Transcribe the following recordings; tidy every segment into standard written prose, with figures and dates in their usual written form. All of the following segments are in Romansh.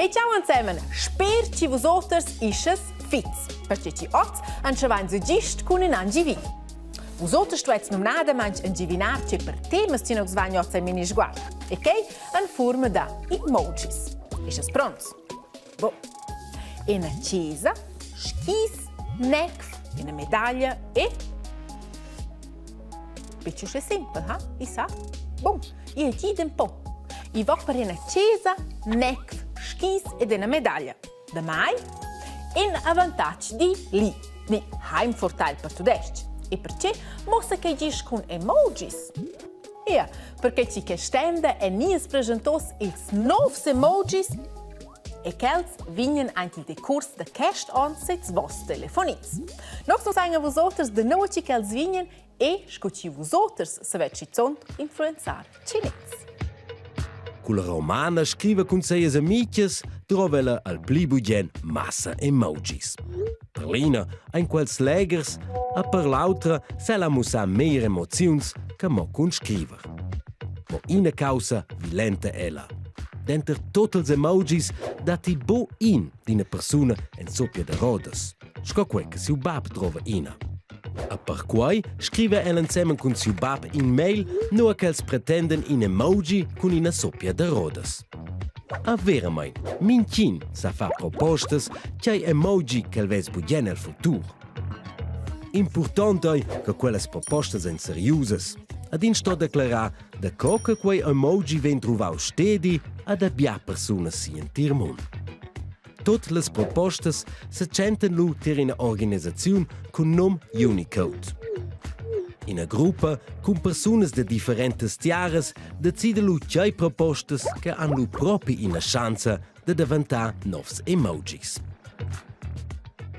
E ciao ensemen, sper chi vus oters isches fits, perche chi oz antschavains gist cun ün angivi. Vus oters stuets numnadamaing ingivinar che per temas chi nos vain oz in minisguard. E quai in fuorma da emojis. Isches pronts? Bo. Ina chesa, skis, necf, ina medaglia e Betg uschè simpel, ha? I sa? Bun, i gida ün po. I va per ina chesa, necf, skis ed ina medaglia. Damai in avantatg di li, ni Heimvorteil per tudestg. E perche muossa quai gist cun emojis? Ia, perché chi che stenda e nies presentos ils novs emojis e quels vegnan aint il decurs da quest on sez voss telefonins. Noss nus ein a vus oters da nua chi ch'els vegnan e sco chi vus oters savet schizunt influenzar chinets. Culla romana scriva cun seias amichas drova ella al pli bugen massa emojis. Per l'ina ein quels leghers, a per l'autra sa ella mussar meglier emoziuns che mo cun scriver. Mo ina caussa vilenta ella. Denter tot ils emojis datti bu in d'ina persuna en soppia da rodas, sco quei che siu bab drova ina. A perquai scriva el ensemen cun siu bab in mail, nua ch'els pretenden in emoji cun ina soppia da rodas. A veramein, mintgin sa far propostas tgei emoji ch'el vess bugen el futur. Impurtont ei che quellas propostas ein seriusas. Ad in sto declarar da co che quei emoji vegn truvau stedi a da bia persunas si entir mund. Tut las propostas setschentan lu tier ina organisaziun cun num Unicode. Ina gruppa cun persunas da differentas tiaras decida lu tgei propostas che han lu propi ina schanza da daventar novs emojis.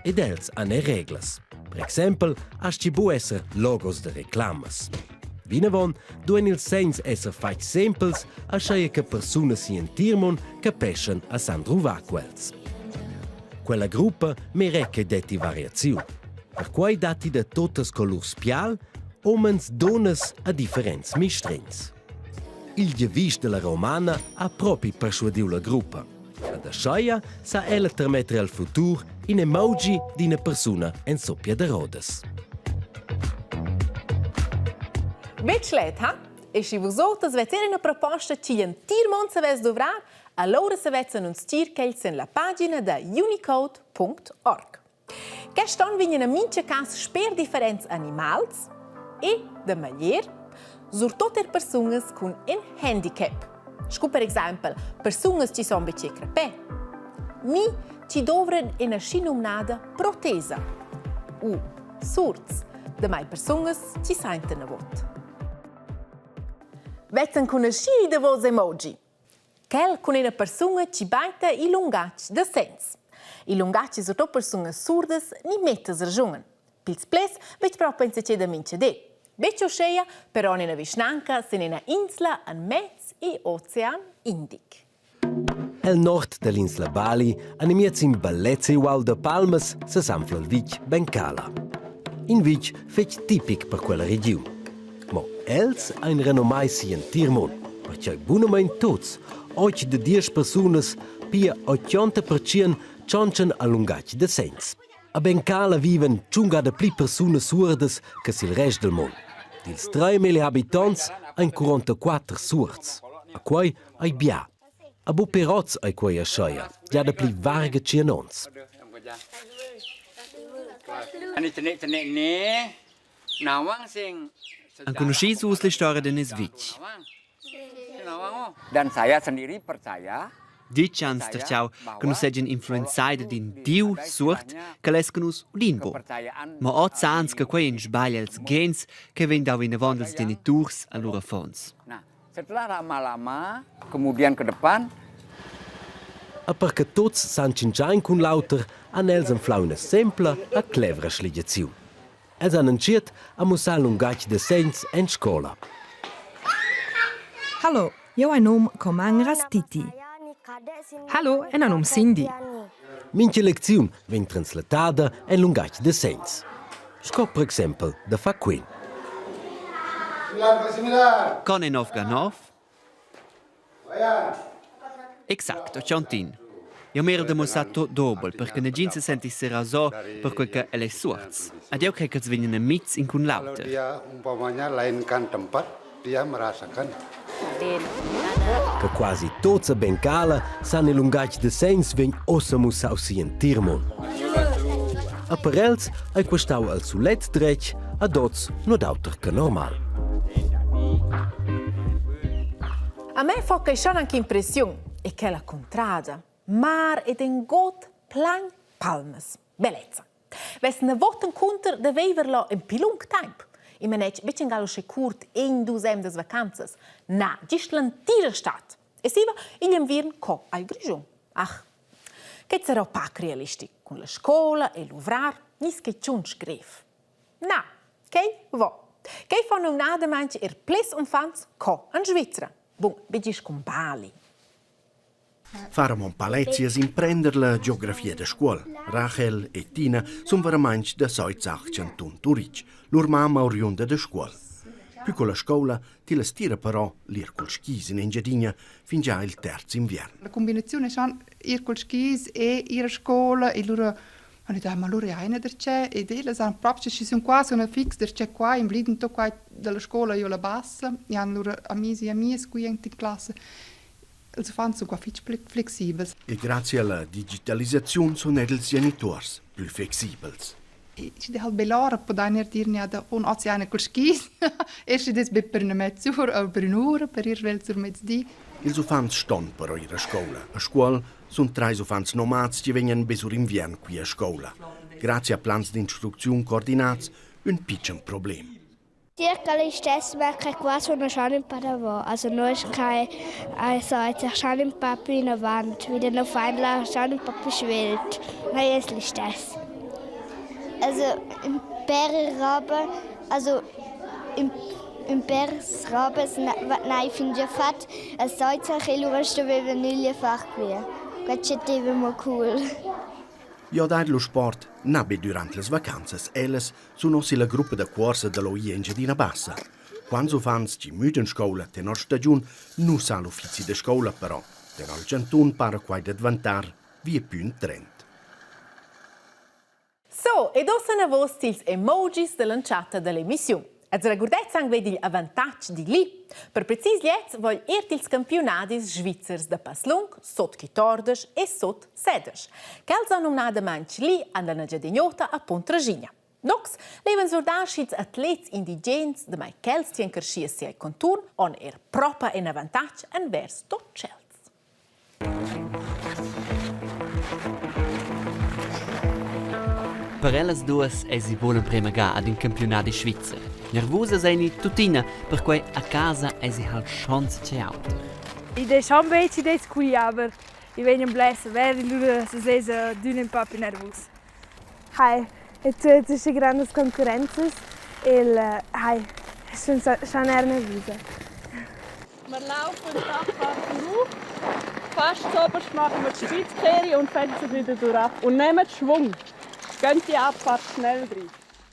Ed els han er reglas. Per exempel astgi bu esser logos da reclamas. Vinavon duein ils segns esser fatgs sempels, aschia che persunas sin entir mund capeschan a san druvar quels. Quella gruppa mira che detti variaziun. Perquai datti da totas colurs pial, umens, dunnas a differents mistregns. Il giavisch della romana ha propi perschuadiu la gruppa. Ad ascheia sa ella termetter al futur in emoji d'ina persuna en soppia da rodas. Betg let, ha? E schi vus oters vet er ina proposta chi l'entir mond savess dovrar, allora savezan uns dir quels en la pagina da unicode.org. Quest onn vegnan en mintga cas sper differents animals e da maglier surtut er persunas cun in handicap, sco per exempel persunas che son betg crapè ni chi dovran ina schinumnada protesa u surds, damai persunas chi saintan avot. Vezzan conosci davos emoji? Quel cun ina persuna chi baita il lungatg da segns. Il lungatg es surtut persunas surdas ni mettas raschun. Pils pleds vegn propi insatgei da mintga di. Betg uscheia, però en ina vischnanca sin ina insla en mez igl ocean Indic. El nord dall'insla Bali animiez in bellezia uaul da palmas sesanfla il vitg Bengkala. In vitg fetg tipic per quella regiun. Mo els ein renomai sigl entir mund, pertgei bunamein tuts, otg da diesch persunas, pia 80% tschontschan al lungatg da segns. A Bengala vivan tschun ga dapli persunas surdas che sil rest dil mund. Dils 3.000 habitonts ein 44 surds. A quei ei bia. A bu per oz ei quei ascheia, gia dapli varga tschien onns. Enconuschis vus l'istoria da nies vitg? Dan saya sendiri percaya Ditg ans tertgau che nus seigien influenzai dad in diu suord che less che nus udin buc. Mo oz sans che quei ein sbagl els gens che vegn dau vinavon dals geniturs a lur affons. Setelah lama-lama, kemudian ke depan, E per che tuts san tschintschar in cun l'auter, han els anflau ina sempla e clevra schligiaziun. Els han entschiet a mussar lungatg da segns en scola. Hallo, jeu hai num Komang Rastiti. Hallo, ena num Cindy. Mincha lecziun vegn translatada en lungatg da segns. Sco per exempel da far quen. Con è nov ga nov? Exact, o chantin. Jeu mirel da mussar tut dubel, per che negin se senti serasò perquei che el ei suords. Ed jeu crei ch'els vegnan amits in cun l'auter. Che quasi tots a Bengala san il lungatg de segns vegn ossa mussau si entir mund. A per els ei questau al sulet dretg, ad oz nuot auter che normal. A me fa quei schon anche impressiun e quella contrada, mar ed in god plan palmas. Bellezza. Vess na vot encunter da viver là in pli lung temp. I manetg betg angal uschè curt in dus emdas vacanzas. Na, gist l'entira stad. E siva igl enviern co al Grischun. Ach, che sarà pac realistic cun la scola e luvrar, nis che tschunsch grev. Na, quei vo. Quei fa numnadamaing er ples unfants co en Svizra. Bun, betg cun Bali. Far amo palezi es imprender la geografia da Scuol. Rachel e Tina sun veramaing da Seuzach, chantun Turitg. Lur mamma oriunda da Scuol. Pü co la scoula tilla stira però l'ir culs skis in Engiadina fingià il terz inviern. La cumbinaziun è schon ir culs skis e ir a scoula e lura han detto, ma lura è einer der c'è ed ellas han proprio ci sun qua sono fix der c'è qua in bliden to qua dalla scola io la bassa e han lura amis e amias qui in classe Els uffants sun qua fich flexibels. E grazia alla digitalisaziun sun eir ils genituors plü flexibels. Schi halt bell'ora podain eir dir gnà da bun oz eine cul skis. Eir schi dess be per üna mezz'ura o per ün'ura per ir svelt sur mezdi. Ils uffants ston però ir a scoula. A Scuol sun trais uffants nomads chi vegnan be sur inviern qui a scoula. Grazia a plans d'instrucziun coordinats ün pitschen problem. Circa listess merca qua sun schon ün pa davo. Also no es quai also es schon ün pa pü inavant. Wieder no fain la schon ün pa pü svelt. Ma es listess. Also ün pêr roba, also ün ün pêr robas n'hai fingià fat a Seuzach e lura stuveva nüglia far quia. Quai chatteva mo cool. Giodair lo sport na be durant las vacanzas, ellas sun uss illa gruppa da cuorsa da l'OI Engiadina Bassa. Quants uffants chi müdan scoula tenor stagiun nu sa l'uffizi da scoula però. Tenor il chantun para quai da dvantar viepü ün trend. So, ed ussa enavos ils emojis dall'entschatta dall'emissiun. Els regurdez anc ved igl avantatg digl li. Per precis gliez vogl ir dils campiunadis svizzers da passlung sot 14 e sot 16. Quels han numnadamain li an la Engiadin'Ota a Puntraschigna. Nox levan surdar sch'ils atlets indigens, damai ch'els tien creschias sia conturn, on er propa in avantatg envers tot tschels. Per ellas duas èsi buc l'emprema ga ad in campiunadi svizzer. Nervusas ein tuttina, perquei a casa èsi halt schon tgei auter. Id es schon bei chi'd es qui, aber i vegnan blers a ver e lura s'esa adüna ün pa pü nervus. Hi, e tuot usche grandas concurrenzas el hai, sun schon eir nervusa. Wir laufen die Abfahrt rauf. Fast zuoberst machen wir die Spitzkehre und fetzen wieder durch Und nehmen Schwung. Gehen die Abfahrt schnell rein.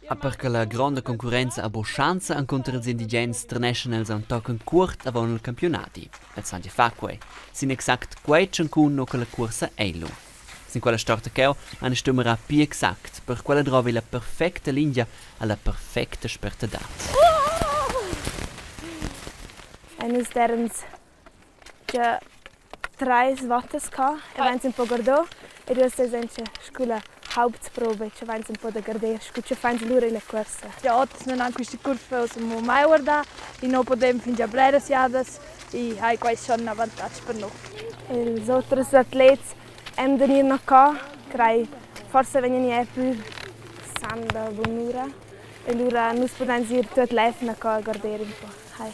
Ha per che la gronda concurrenza ha buc schanza encunter ils indigens treneschan els aunc tochen cuort avon il campiunadi. Els han gia fatg quei. Sin exact quei tschancun nua che la cuorsa ei lu. Sin quella storta cheu han stumerà pli exact, per quella drovi la perfecta lingia alla perfecta spertadad. E nus d'eirans già trais vottas qua e vains ün po guardò ed uossa es auncha scu la Hauptprobe, cha vains ün po da guarder scu cha fains lura illa cuorsa. Ja, ots non han quista curva ussa mo mai guardà e no podem fingià bleras jadas e hai quai schon ün avantatg per no. Ils oters atlets hem da gnir no qua, crai forsa vegnan eir pür sanda bunura e lura nus pudains ir tuot l'eivna qua a guarder ün po. Hai,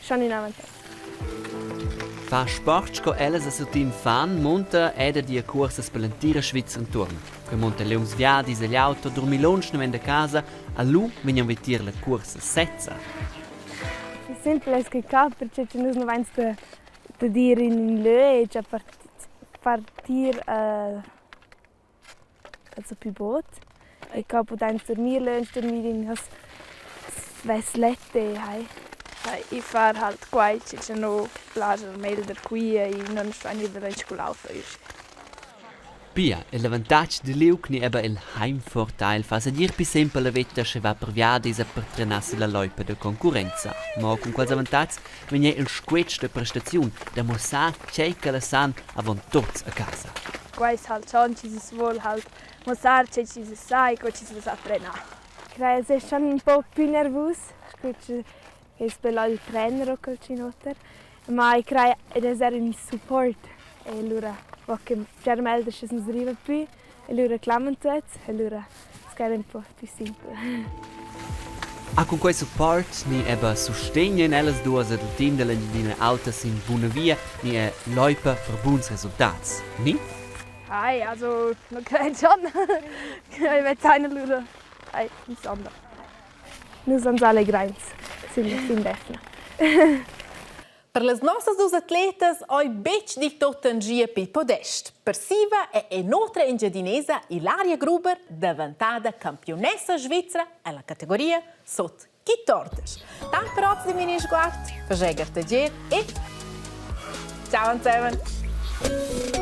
schon ün avantatg. Far sport sco ellas a Sutin fan munta era da dir cuorsas per l'entira Svizra entuorn. Quei munta liungs viadis egl auto, durmir lunsch naven da casa, a lu vegnan vitier la cuorsa sezza. Simpel es que ca, perche cha nus nu vains da da dir in ün lö e già partir also pü bod. E qua pudains durmir lönch, durmir in nos svess let e hai. I far halt quai chi cha nu plascha meglder qui e non svagnir da lönch cul auto uschè. Pia, il avantatg dil liug ni eba il Heimvorteil fa segir pli sempel la veta sche va per viadis e per trenar silla loipa da concurrenza. Mo cun quels avantatgs vegn ei il squetsch da prestaziun da muossar tgei ch'ellas san avon tuts a casa. Quai es halt schon chi s'es voul halt muossar che chi se sa e co chi se sa trenar. Crei es schon ün po pü nervus, scu che es be là il trainer o qualchün oter. Ma i crei ed es eir ün support e lura vo que bger meglder sche nu's riva pü e lura claman tuots e lura es quel ün po pü simpel. Ah, cun quei support ni eba sustegnan ellas duas ed il team dall'Engiadina Alta sin buna via ni è loipa per buns resultats, ni? Ei, also, non crei schon. Ich vezzaina lura. Ei, insomma. Nus ans allegrains sün fin d'eivna. Per las nossas dus atletas oi betg dil tot en gia pil podest. Per siva è en'otra engiadinesa Ilaria Gruber daventada campiunessa svizra ella categoria sot 14. Tant per oz di mini sguard, fageger tagier e ciao insieme!